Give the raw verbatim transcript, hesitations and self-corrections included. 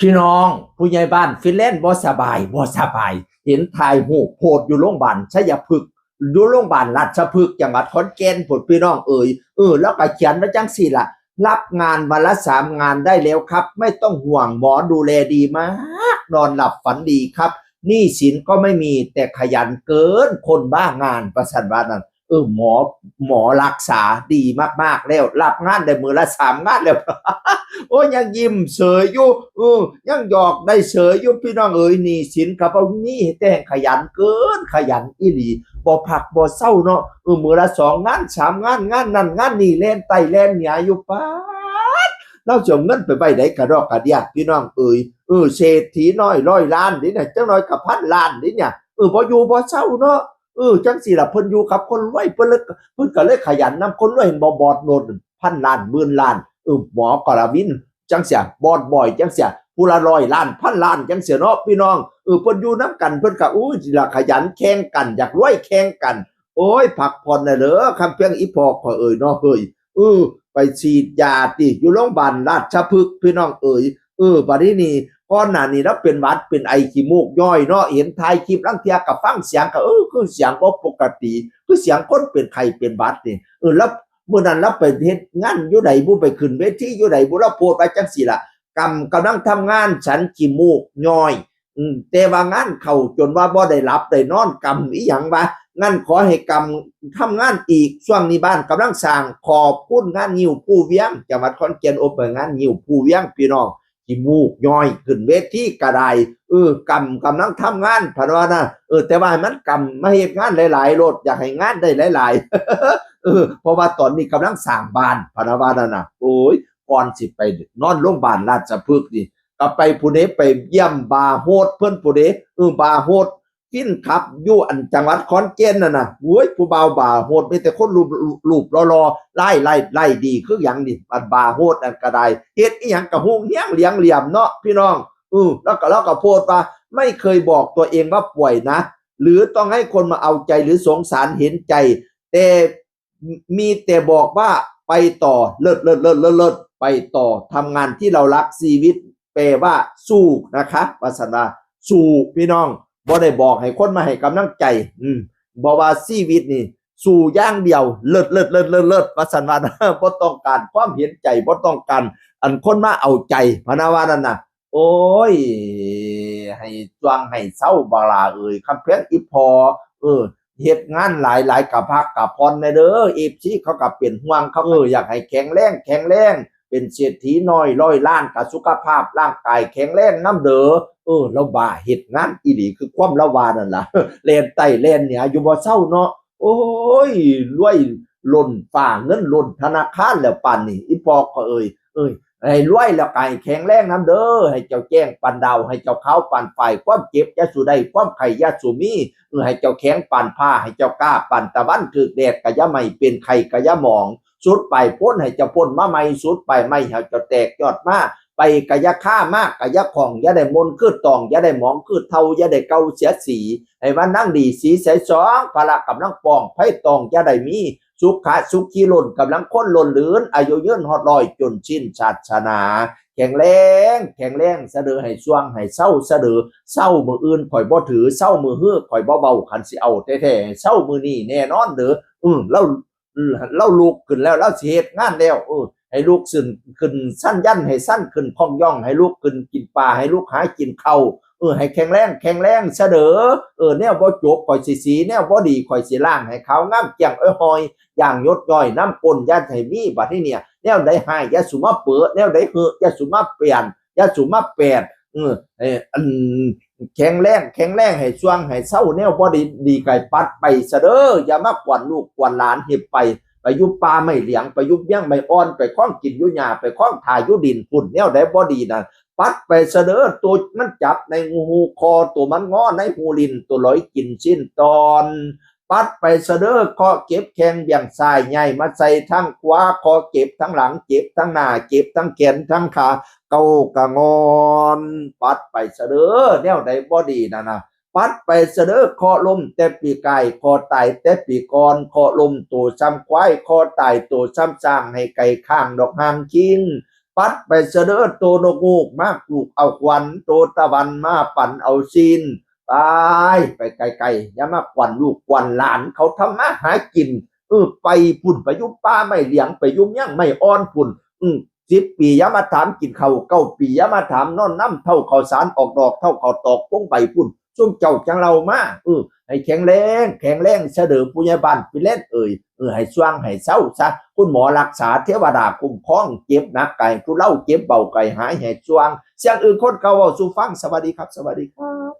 พี่น้อง ผู้ใหญ่บ้านฟินแลนด์บ่สบาย บ่สบาย เห็นถ่ายรูปโพสต์อยู่โรงพยาบาลชัยพฤกษ์ อยู่โรงพยาบาลราชพฤกษ์ จังหวัดขอนแก่นพุ้น พี่น้องเอ๋ย เออ แล้วก็เขียนไว้จั่งซี้ล่ะ รับงานวันละสามงานได้แล้วครับ ไม่ต้องห่วง หมอดูแลดีมาก นอนหลับฝันดีครับ หนี้สินก็ไม่มี แต่ขยันเกินคนบ้างาน ว่าซั่นว่านั่น เออ หมอ หมอรักษาดีมากๆแล้ว รับงานได้มื้อละสามงานแล้ว โอ้ย ยังยิ้มเสยอยู่ เออ ยังหยอกได้เสยอยู่ พี่น้องเอ๋ย หนี้สินก็บ่มี แต่ขยันเกิน ขยันอีหลี บ่พักบ่เซาเนาะ เออ มื้อละสองงาน สามงาน งานนั่นงานนี่ แล่นใต้แล่นเหนืออยู่ ป๊าด ลาวสิเอาเงินไปไว้ใดกะดอกกะเดี้ย พี่น้องเอ๋ย เออ เศรษฐีน้อยร้อยล้านนี่นะ จักหน่อยก็พันล้านนี่เนี่ย เออ บ่อยู่บ่เซาเนาะ เออ จั่งซี้ล่ะ เพิ่นอยู่กับคนรวย เพิ่นเลย เพิ่นก็เลยขยันนำคนรวย เห็นบ่ บอสโนด พันล้าน หมื่นล้าน เออ หมอกรวิน จั่งซี้ บอสบอย จั่งซี้ ผู้ละร้อยล้าน พันล้าน จั่งซี้เนาะ พี่น้อง เออ เพิ่นอยู่นำกัน เพิ่นก็ อู้ย ล่ะ ขยันแข่งกัน อยากรวยแข่งกัน โอ้ย พักผ่อนแหน่เด้อ คำเพียงอีพ่อข้อยเอ๋ยเนาะ เฮ้ย เออ ไปฉีดยาติ อยู่โรงพยาบาลราชพฤกษ์ พี่น้องเอ๋ย เออ บัดนี้นี่ ก่อนหน้านี้ลาวเป็นหวัด เป็นไอขี้มูกย้อยเนาะ เห็นถ่ายคลิป ลางเทื่อก็ฟังเสียงก็ เออ คือเสียงบ่ปกติ คือเสียงคนเป็นไข้เป็นหวัดนี่ เออ แล้วมื้อนั้นลาวไปเฮ็ดงานอยู่ใดบุ ไปขึ้นเวทีอยู่ใดบุ ลาวโพสต์ไว้จั่งซี้ล่ะ กำ กำลังทำงาน ฉันขี้มูกย้อย อืม แต่ว่างานเข้าจนว่าบ่ได้หลับได้นอน กำอีหยังวะ งั้นขอให้กำ ทำงานอีก ช่วงนี้บ้านกำลังสร้าง ขอบคุณงานงิ้วภูเวียง จังหวัดขอนแก่น อบเอ่ย งานงิ้วภูเวียง พี่น้อง ขี้มูกย้อย ขึ้นเวทีก็ได้ เออ กำ กำลังทำงาน พันว่านะ เออ แต่ว่าให้มันกำ มาเฮ็ดงานหลายๆโลด อยากให้งานได้หลายๆ เออ เพราะว่าตอนนี้กำลังสร้างบ้าน พันว่านั่นน่ะ โอ้ย ก่อนสิไปนอนโรงพยาบาลราชพฤกษ์นี่ ก็ไปพุ้นเด้ ไปเยี่ยมบาร์โฮสเพิ่นพุ้นเด้ เออ บาร์โฮส ฟินคลับอยู่อันจังหวัดขอนแก่นนั่นน่ะ โอ้ย ผู้บ่าวบาร์โฮสมีแต่คนรูป รูปหล่อๆ ไล่ไล่ไล่ดีคือหยังนี่ อันบาร์โฮสนั่นก็ได้ เฮ็ดอีหยังก็ฮุ่งเฮียงเหลียงเหลี่ยมเนาะ พี่น้อง เออ แล้วก็ แล้วก็โพสต์ว่า ไม่เคยบอกตัวเองว่าป่วยนะ หรือต้องให้คนมาเอาใจ หรือสงสารเห็นใจ แต่ มีแต่บอกว่าไปต่อ เลิศ เลิศ เลิศ เลิศ เลิศ ไปต่อ ทำงานที่เรารัก ชีวิตแปลว่าสู้นะคะ ว่าซั่นว่า สู้ พี่น้อง บ่ได้บอกให้คนมาให้กำลังใจ อืม บ่ว่าชีวิตนี่ สู้อย่างเดียว เลิศ เลิศ เลิศ เลิศ เลิศ ว่าซั่นว่า บ่ต้องการความเห็นใจ บ่ต้องการอันคนมาเอาใจ พะนะว่านั่นน่ะ โอ้ย ให้จ่วงให้เซา บักหล้าเอ๋ย คำเพียงอีพ่อ เออ เฮ็ดงานหลายๆ กะพักกะผ่อนแหน่เด้อ เอฟซี เขาก็เป็นห่วง เขา เออ อยากให้แข็งแรง แข็งแรง เป็นเศรษฐีน้อยร้อยล้าน กะสุขภาพร่างกายแข็งแรงนำเด้อ เออ ลาวว่าเฮ็ดงานอีหลี คือความลาวว่านั่นล่ะ แล่นใต้แล่นเหนืออยู่บ่เซาเนาะ โอ้ย รวยล้นฟ้า เงินล้นธนาคารแล้วปานนี้ อีพ่อข้อยเอ๋ย เอ้ย ให้รวยแล้วก็ให้แข็งแรงนำเด้อ ให้เจ้าแจ้งปานดาว ให้เจ้าขาวปานฝ้าย ความเจ็บอย่าสู่ได้ ความไข้อย่าสู่มี เออ ให้เจ้าแข็งปานผ้า ให้เจ้ากล้าปานตะวัน ถืกแดดก็อย่าไหม้ เป็นไข้ก็อย่าหมอง สุดปลายฝนให้เจ้าพ้นมาใหม่ สุดปลายไม้ให้เจ้าแตกยอดมา ไปก็อย่าคา มาก็อย่าข้อง อย่าได้หม่นคือตอง อย่าได้หมองคือเฒ่า อย่าได้เก่าเสียสี ให้วันนั่งดีสีใสสอง พละกำลังป้อง ภัยตองอย่าได้มี สุขะสุขีล้นกำลังคนล้นเหลือ อายุยืนฮอดร้อยจนสิ้นศาสนา แข็งแรง แข็งแรงซะเด้อ ให้ส่วงให้เซาซะเด้อ เซามื้ออื่นข้อยบ่ถือ เซามื้อฮื้อข้อยบ่เว้า คันสิเอาแท้ๆ เซามื้อนี้แน่นอนเด้อ เออ ลาว เออ ลาวลุกขึ้นแล้ว ลาวสิเฮ็ดงานแล้ว เออ ให้ลุกขึ้น ขึ้นซันยัน ให้ซันขึ้นคล้องย่อง ให้ลุกขึ้นกินปลา ให้ลุกหากินข้าว เออ ให้แข็งแรง แข็งแรงซะเด้อ เออ แนวบ่จบข้อยสิสี แนวบ่ดีข้อยสิล้าง ให้ขาวงามแจ่งอ้อยฮอย อย่างหยดย้อยน้ำก้น อย่าให้มี บัดนี้เนี่ย แนวใดฮ้ายอย่าสู่มาเป๋อ แนวใดเฮอะอย่าสู่มาแปน อย่าสู่มาแปด เออ เออ อัน แข็งแรง แข็งแรง ให้ส่วงให้เซา แนวบ่ดี ดีก็ปัดไปซะเด้อ อย่ามากวนลูกกวนหลาน เฮ็ดไป ไปอยู่ป่าไม้เหลียง ไปอยู่เวียงไม้อ่อน ไปคล้องกินอยู่หญ้า ไปคล้องถ่าอยู่ดินพุ้น แนวใดบ่ดีนั่น ปัดไปซะเด้อ ตัวมันจับในหูคอ ตัวมันงอในหูลิ้น ตัวลอยกินสิ้นตอน ปัดไปซะเด้อ เคราะห์เก็บแข้งเบี่ยงซ้าย ย้ายมาใส่ทางขวา เคราะห์เก็บทั้งหลัง เจ็บทั้งหน้า เจ็บทั้งแขนทั้งขา เก่ากะงอน ปัดไปซะเด้อ แนวใดบ่ดีนั่นน่ะ ปัดไปซะเด้อ เคราะห์ล้มแต่ปีกาย เคราะห์ตายแต่ปีก่อน เคราะห์ล้มโตส่ำควาย เคราะห์ตายโตส่ำช้าง ให้ไก่ข้างดอกหางคิง ปัดไปเสะเด้อ โตนกฮูกมาปลูกเอาขวัญ โตตะวันมาปันเอาซีน ไป ไปไกลๆ อย่ามากวนลูกกวนหลานเขาทำมาหากิน เออ ไปพุ่น ไปอยู่ป่าไม้เหลียง ไปอยู่เมืองไม้อ่อนพุ่น อืม สิบปีอย่ามาถามกินข้าว เก้าปีอย่ามาถามนอนนำ เฒ่าข้าวสารออกดอก เฒ่าข้าวตอกพงใบพุ่น ซุมเจ้าจั่งเล่ามา เออ ให้แข็งแรง แข็งแรงเสะเด้อ ผู้ใหญ่บ้านพี่เล่นเอ่ย เออ ให้สว่างให้เซาซะ คุณหมอรักษา เทวดาคุ้มครอง เจ็บหนักก็ให้ทุเลา เจ็บเบาก็ให้หาย ให้สว่าง เสียงอื่นคนเก่าเว้าสู่ฟัง สวัสดีครับ สวัสดีครับ